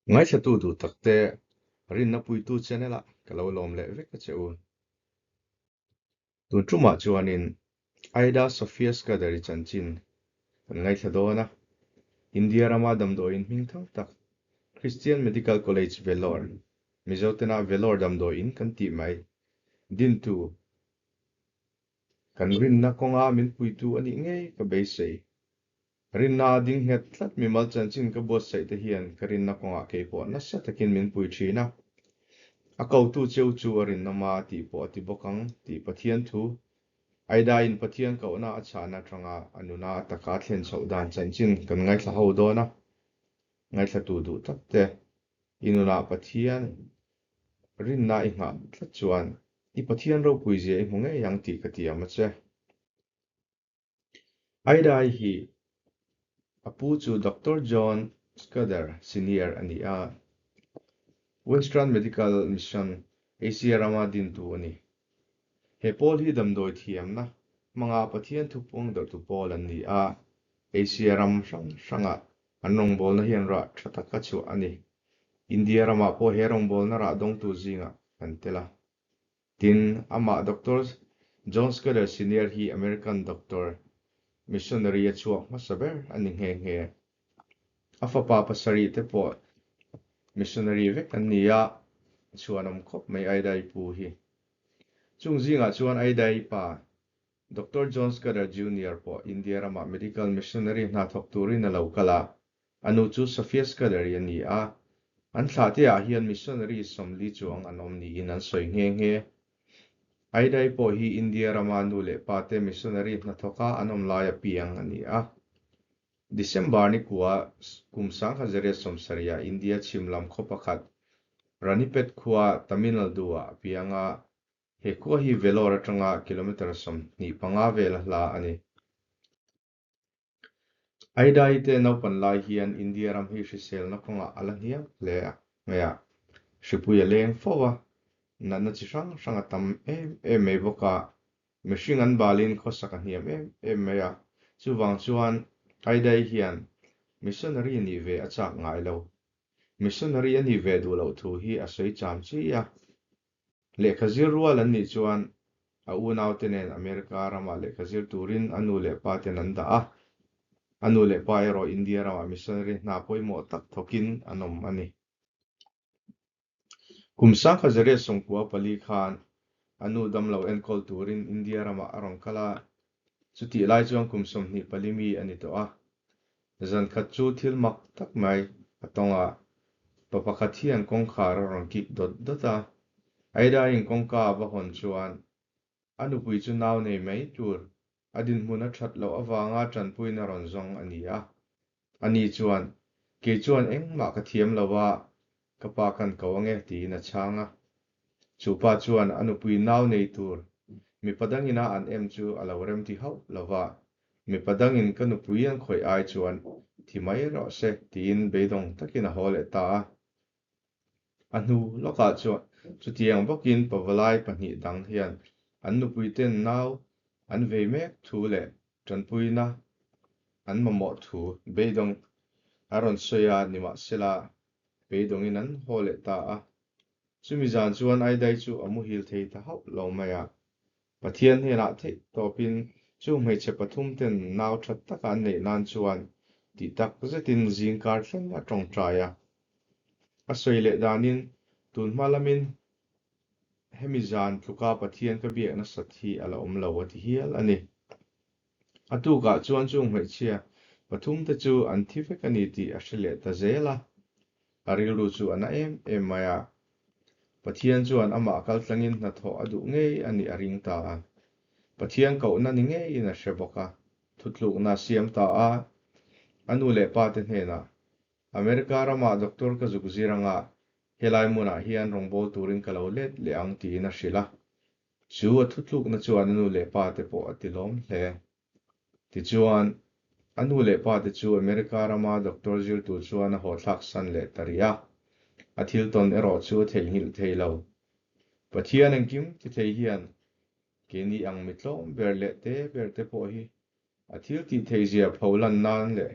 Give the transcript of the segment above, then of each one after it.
Ngaithlatu duh takte rinna puitu channel ah ka lo lawm leh vek a che u. Tun tumah chuanin Aida Sophia Scudder-i chanchin kan ngaithla dawn a, India rama damdawiin hming thang tak Christian Medical College Vellore, Mizotena Vellore damdawiin kan tih mai, dintu kan rinna kawnga min puitu a nih ngei ka beisei. Rinna a ding nghet tlat mimal chanchin ka buatsaih te hian ka rinna kawngah kei pawh nasa takin min pui thin a. A kotu cheu chu a rinna ma tih pawh a ti bawk ang tih Pathian thu Aidaiin Pathian kohna a chhahna atanga a nuna a taka thlen chhoh dan chanchin kan ngaithla ho dawn a. Ngaithlatu duh tak te, i nunah Pathian rinna i nghah tlat chuan i Pathian ropui zia i hmu ngei ang tih ka tiam a che. Aidai hi a pu chu Doctor John Scudder Senior a ni a, Western Medical Mission, Asia rama dintu a ni. He pawl hi damdawi thiamna hmanga Pathian thupuang darhtu pawl an ni a, Asia ram hrang hrangah an rawngbawlna hian rah tha taka chhuah a ni. India ramah pawh he rawngbawlna rah dawngtu zingah kan tel a. Tin, amah Doctor John Scudder Senior hi American doctor, missionary a chhuak hmasa ber a ni nghe nghe. A fapa pasarih te pawh missionary vek an ni a, chhuanawm khawp mai Aidai pu hi. Chung zingah chuan Aidai pa Doctor John Scudder Junior pawh India ramah medical missionary hna thawk turin a lo kal a, A nu chu Sophia Scudder-i a ni a, an thlahte-ah hian missionary 40 chuang an awm niin an sawi nghe nghe. Aidai pawh hi India rama nu leh pate missionary hnathawka an awm laia piang a ni a. December ni kua kum 1970-ah India chhim lam khaw pakhat Ranipet khua Tamil Nadu-ah a piang a, he khua hi Vellore atanga kilometre 25 vel a hla a ni. Aidai te naupan lai hian India ram hi hriselna kawngah a la hniam hle a, mai a, hripui a leng fo a, natna chi hrang hrang a tam em em mai bawk a, mihring an balin khawsak a hniam em em mai a, chuvang chuan Aidai hian missionary nih ve a chak ngai lo. Missionary a nih ve duh loh thu hi a sawi cham chi a. Lehkha zir rual an nih chuan a unaute nen America ramah lehkha zir turin a nu leh pa ten an dah a. A nu leh pa erawh India ramah missionary hna pawimawh tak thawkin an awm a ni. Kum 1994 khan a nu damlo enkawl turin India ramah a rawn kal a, chutih lai chuan kum 24 mi a ni tawh a. Zan khat chu thil mak tak mai a tawng a, pa pakhat hian kawngkhar a rawn kik dawt dawt a. Aidaiin kawngka a va hawn chuan a nupui chu nau nei mai tur a dinhmun a that loh avanga tanpuina rawn zawng a ni a. Ani chuan, Kei chuan engmah ka thiam lo a, ka pa kan ko ange tiin a chhang a. Chu pa chuan a nupui nau nei tur mipa dangina an em chu a lo remti hauh lo va, Mipa dangin ka nupui an khawih ai chuan thi mai rawh se tiin beidawng takin a haw leh ta a. A hnu lawkah chuan chutiang bawkin pavalai pahnih dang hian an nupuiten nau an vei mek thu leh tanpuina an mamawh thu beidawng a rawn sawi a, nimahsela beidawngin an haw leh ta a. Chumi zan chuan Aidai chu a muhil thei ta hauh lo mai a. Pathian hnenah theih tawpin chu hmeichhe pathum ten nau that taka an neih nan chuan tih tak zetin zing kar thleng a tawngtai a. A sawi leh danin tun hma lamin hemi zan tluka Pathian ka biak nasat hi a la awm lo a ti hial a ni. A tukah chuan chung hmeichhia pathum te chu an thi vek a ni tih a hre leh ta zel a. A rilru chu a na em em mai a. Pathian chuan amah kaltlangin hnathawh a duh ngei a nih a ring ta a. Pathian kohna ni ngeiin a hre bawk a, thutlukna a siam ta a. A nu leh pa te hnenah, America ramah doctor ka zuk zir anga helai hmunah hian rawngbâwl turin ka lo let leh ang tiin a hrilh a. Chu a thutlukna chuan a nu leh pa te pawh a tilawm hle. Tichuan, a nu leh pa te chu America rama doctor zir tur chuan a hawthlak san leh ta rih a. A thil tawn erawh chu a theihnghilh thei lo. Pathian engkim ti thei hian keini ang mi tlawm ber leh te ber te pawh hi a thil tih theihzia pho lan nan leh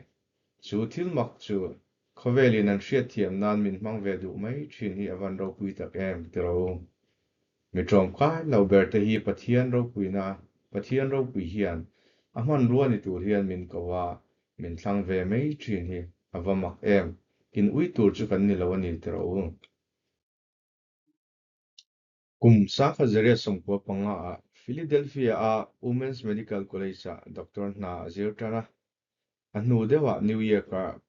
chu thil mak chu. Khawvelin an hriatthiam nan min hmang ve duh mai thin hi a van ropui tak em ti rawh u. Mi tlawmkai lo ber te hi Pathian ropuina, Pathian ropui hian a hmanrua ni tur hian min ko a, min thlang ve mai thin hi a va mak em, in ui tur chu kan ni lo a ni ti rawh u. Kum sangkhat zariat 95 ah Philadelphia a Women's Medical College ah doctor hna a zir tan a, a hnu deuhah New York a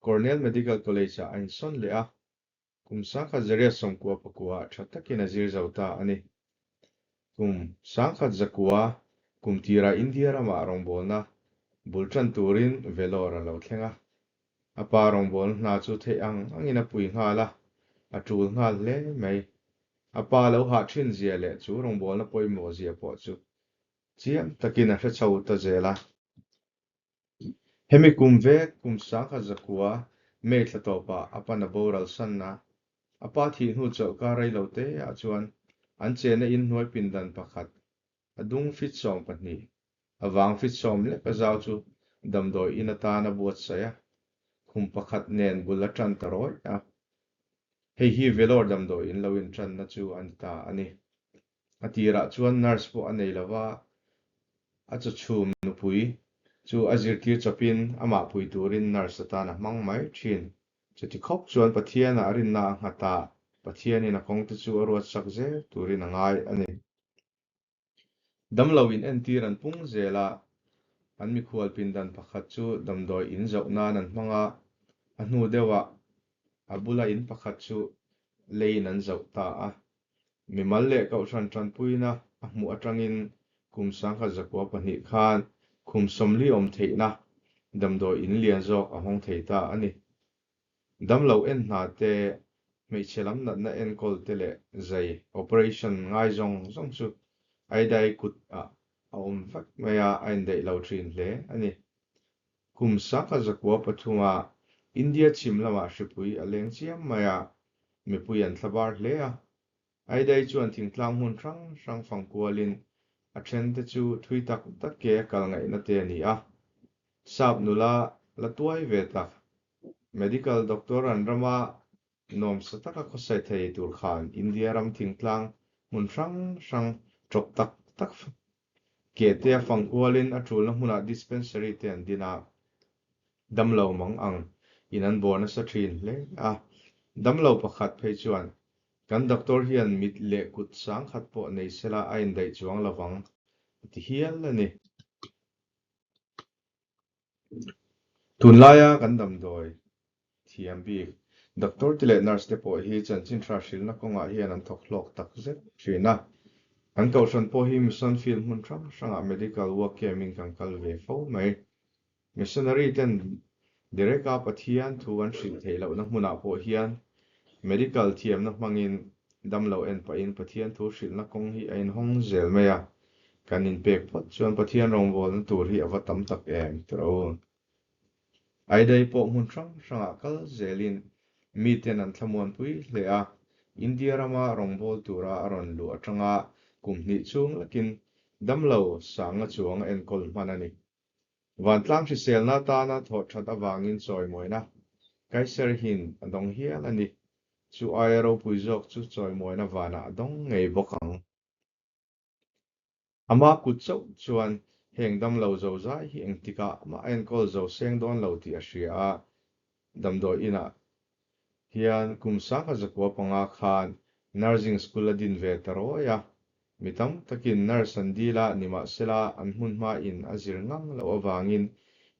Cornell Medical College ah a insawn leh a, kum 1999 ah tha takin a zir zo ta a ni. Kum 1900 kum tirah India ramah rawngbawlna bul tan turin Vellore a lo thleng a, A pa rawngbawlna hna chu theih ang angin a pui nghal a, a tul nghal hle mai. A pa lo hah thin zia leh chu rawngbawlna pawimawh zia pawh chu chiang takin a hre chho ta zel a. Hemi kum vek kum 1900 May thla tawpah a pan a boral san a, a pa thih hnu chawlhkar rei lo te ah chuan an chenna inhnuai pindan pakhat A dung fit 12, a vang fit sawm lek a zau chu damdawi in atan a buatsaih a, khum pakhat nen bul a tan ta rawih a. Hei hi Vellore damdawi in lo intanna chu a ni ta a ni. A tirah chuan nurse pawh a nei lova, a chawchhum nupui chu a zirtir chawpin amah pui turin nurse atan a hmang mai thin. Chuti khawp chuan Pathianah a rinna a nghat a, Pathianin a kawngte chu a ruatsak zel turin a ngai a ni. Damlo in entir an pung zel a, an mikhual pindan pakhat chu damdawi in zoh nan an hmang a, a hnu deuhah a bula in pakhat chu leiin an zoh ta a. Mimal leh kohhran tanpuina a hmuh atangin kum 1902 khan khum 40 awm theihna damdawi in lian zawk a hawng thei ta a ni. Damlo en hna te, hmeichhe lam natna enkawl te leh zai, operation, ngai zawng zawng chu Aidai kut ah a awm vek mai a, a indaih lo thin hle a ni. Kum 1903 ah India chhim lamah hripui a leng chiam mai a, mipui an thlabar hle a. Aidai chuan thingtlang hmun hrang hrang fang kualin a then te chu thui tak tak ke a kal ngaihna te a ni a. Sap nula la tuai ve tak Medical doctor an rama nuamsa taka khawsai thei tur khan India ram thingtlang hmun hrang hrang ṭawp tak tak ke te a fang kualin a ṭulna hmunah dispensary te an din a, damlo mang ang in an bawr nasa ṭhin hle a. Damlo pakhat phei chuan, Kan doctor hian mit leh kut 10,000 pawh nei sela a indaih chuang lovang a ti hial a ni. Tunlaia kan damdawi thiam bik doctor te leh nurse te pawh hi chanchin tha hrilhna kawngah hian an thawk hlawk tak zet thin a. Kan kohhran pawh hi mission field hmun hrang hrangah medical work camp in kan kal ve fo mai. Missionary ten direct a Pathian thu an hrilh theih lohna hmunah pawh hian medical thiamna hmangin damlo en pahin Pathian thu hrilhna kawng hi a inhawng zel mai a. Kan inpek phawt chuan Pathian rawngbawlna tur hi a va tam tak em ti rawh u. Aidai pawh hmun hrang hrangah kal zelin miten an thlamuanpui hle a, India rama rawngbâwl tura a rawn luh aṭanga kum hnih chhung lekin damlo sanga chuang a enkawl hman a ni. Vantlang hriselna atana thawh ṭhat avangin chawimawina Kaiserhin a dawng hial a ni. Chu aia ropui zawk chu chawimawina vanah a dawng ngei bawk ang. Ama kut chauh chuan heng damlo zo zai hi engtikah mah a enkawl zo seng dawn lo tih a hria a, damdawi inah hian kum 1905 khan nursing school a din ve ta rawi a, mi tam takin nurse an dil a, nimahsela an hmun hmain a zir ngang loh avangin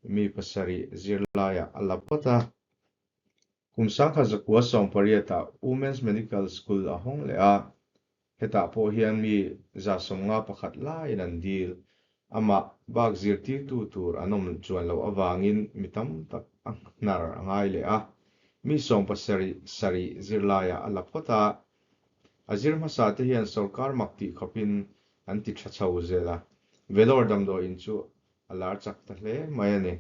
mi pasarih zirlaiah a la phawt a. Kum 1918 ah Women's Medical School a hawng leh a, hetah pawh hian mi 51 laiin an dil. Amah bak zirtirtu tur an awm chuan loh avangin mi tam tak a hnar a ngai leh a, mi sawmpasarih sarih zirlaiah a la phawt a. A zir hmasa te hian sorkar mak tih khawpin an ti tha chho zel a, Vellore damdawiin chu a lar chak ta hle mai a ni.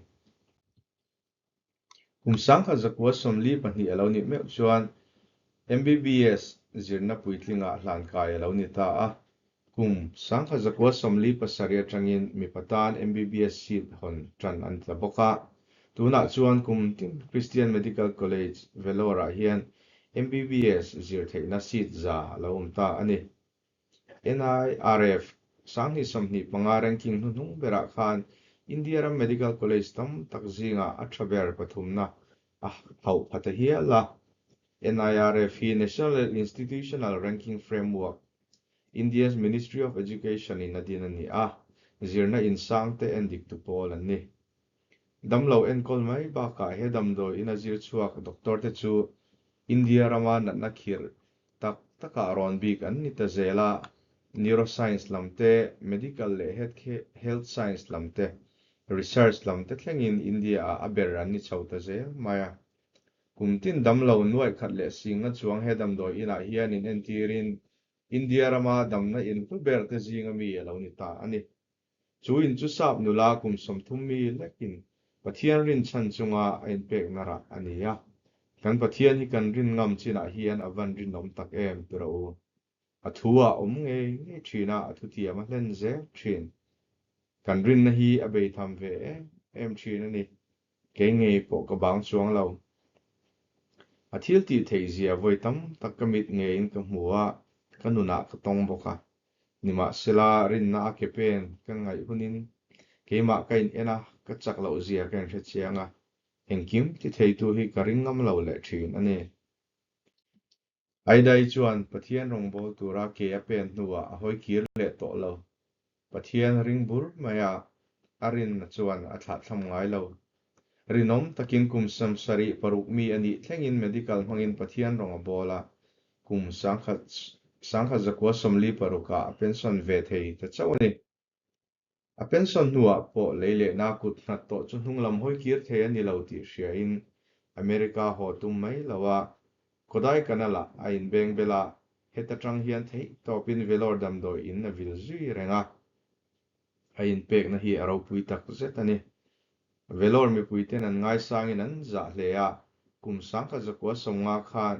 Kum 1942 a lo nih meuh chuan MBBS zirna puitlingah hlankai a lo ni ta a. Kum 1947 atangin mipa tan MBBS seat hawn tan an tla bawk a. Tunah chuan kum tin Christian Medical College, Vellore-ah hian MBBS zir theihna seat za a lo awm ta a ni. NIRF 2025 ranking hnuhnung berah khan India ram medical college tam tak zingah a tha ber pathumna a hauh pha ta hial a. NIRF hi National Institutional Ranking Framework, India's Ministry of Education in a din a ni a, zirna insang te endiktu pawl an ni. Damlo enkawl mai bakah he damdawi ina zir chhuak doctor te chu India rama natna khirh tak takah rawn bik an ni ta zel a, neuroscience lam te, medical leh health science lam te, research lam te thlengin India ah a ber an ni chho ta zel mai a. Kum tin damlo nuaih khat leh singa chuang he damdawi inah hian in entirin India rama damna in hlu ber te zinga mi a lo ni ta a ni. Chu in chu sap nula kum 30 mi lekin Pathian rin chhan chunga a inpekna rah a ni a. Kan Pathian hi kan rin ngam chinah hian a van rinawm tak em tura u. A thu a awm ngei ngei thin a, a thutiam a hlen zel thin. Kan rinna hi a beitham ve em em thin a ni. Kei ngei pawh ka bang chuang lo. A thil tih theih zia vawi tam tak ka mit ngeiin ka hmu a, ka nunah ka tawng bawk a. Nimahsela, rinna a ke pen ka ngaih hunin keimah ka in en a, ka chak loh zia ka inhre chiang a, engkim ti theitu hi ka ring ngam lo leh thin a ni. Aidai chuan Pathian rawngbâwl tura ke a pen hnuah a hawi kir leh tawh lo. Pathian ring bur mai a, a rinna chuan a thlahthlam ngai lo. Rinawm takin kum 76 mi a nih thlengin medical hmangin Pathian rawng a bawl a, kum 1946 ah a pension ve thei ta chauh a ni. A pension hnuah pawh lei lehna kut nghat tawh chu hnunglam hawi kir thei a ni lo tih hriain America haw tum mai lo a, Kodaikanal ah a inbeng bel a, heta tang hian theih tawpin Vellore damdawi in a vil zui reng a. A inpekna hi a ropui tak zet a ni. Vellore mipuiten an ngaisangin an zah hle a, kum 1950 khan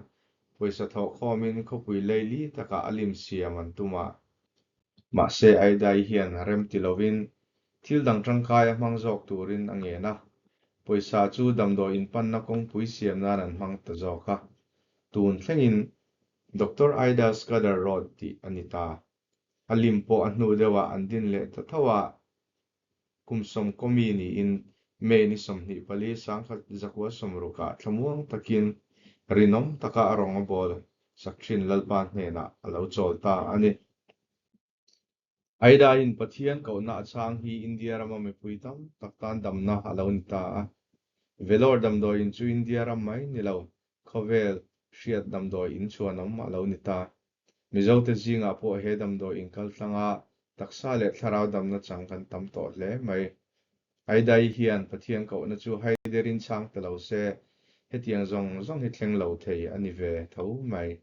pawisa thawhkhawmin khawpui leili takah a lim siam an tum a. Mahse Aidai hian rem ti lovin thil dang tangkai a hmang zawk turin a ngen a, pawisa chu damdawi inpanna kawngpui siam nan an hmang ta zawk a. Tun thlengin Doctor Aida Scudder Road tih a ni ta. A lim pawh a hnu deuhah an din leh ta tho a, kum sawmkaw mi niin May ni 24 1960 ah thlamuang takin rinawm taka a rawng a bawl sak thin Lalpa hnenah a lo chawl ta a ni. Aidaiin Pathian kohna a chhang hi India rama mipui tam tak tan damna a lo ni ta a. Vellore damdawiin chu India ram mai ni lo, khawvel hriat damdawi in chhuanawm a lo ni ta. Mizote zingah pawh he damdawi inkaltlanga taksa leh thlarau damna chang kan tam tawh hle mai. Aidai hian Pathian kohna chu haiderin chhang ta lo se, hetiang zawng zawng hi thleng lo thei a ni ve tho mai.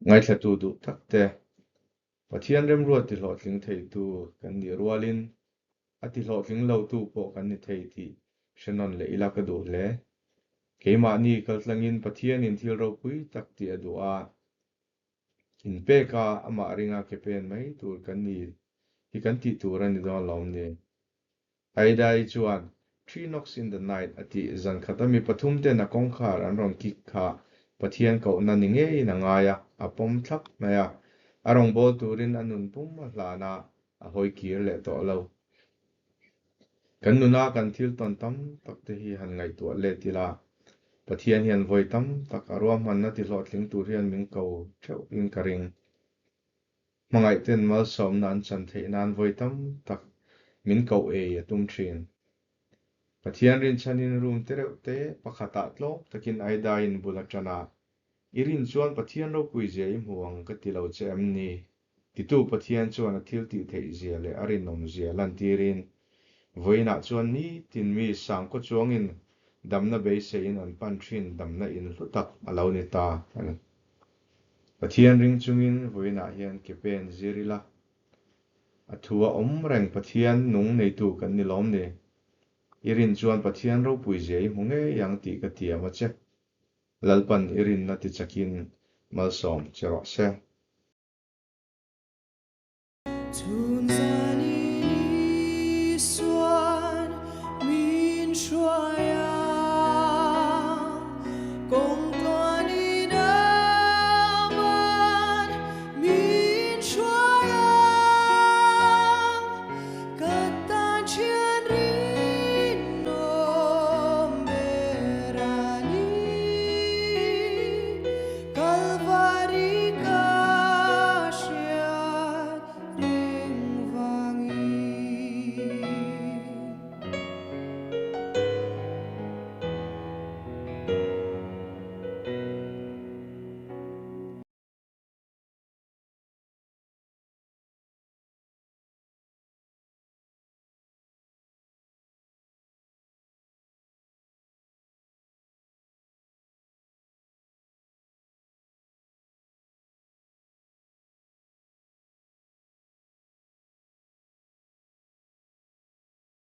Ngaithlatu duh tak te, Pathian remruat tihlawhtling theitu kan nih rualin a tihlawhtling lotu pawh kan ni thei tih hre nawn leh ila ka duh hle. Keimahni kaltlangin Pathianin thil ropui tak tih a duh a, inpek a, amah ringa ke pen mai tur kan ni hi kan tih tur a ni dawn lawm ni. Aidai chuan, Three knocks in the night a tih zan khata mi pathum ten a kawngkhar an rawn kik kha Pathian kohna ni ngeiin a ngai a, a pawm thlap mai a. A rawngbâwl turin a nun pum a hlan a, a hawi kir leh tawh lo. Kan nuna kan thil tawn tam tak te hi han ngaihtuah let ila, Pathian hian vawi tam tak a ruahmanna tihlawhtling tur hian min ko theuhin ka ring. Hmangaihten malsawmna an chan theih nan vawi tam tak min koh ei a tum thin. Pathian rinchhanin room te reuh te pakhatah tlawm takin Aidaiin bul a tan a, I rin chuan Pathian ropui zia i hmu ang ka ti lo che em ni? Titu Pathian chuan a thil tih theih zia leh a rinawm zia lantirin vawiinah chuan nitin mi sangkaw chuangin damna beiseiin an pan thin damna in hlu tak a lo ni ta a ni. Pathian ring chungin vawiinah hian ke pen zir ila, a thu a awm reng Pathian nung neitu kan ni lawm ni? I rin chuan Pathian ropui zia i hmu ngei ang tih ka tiam a che. Lalpan i rinna tichakin malsawm che rawh se.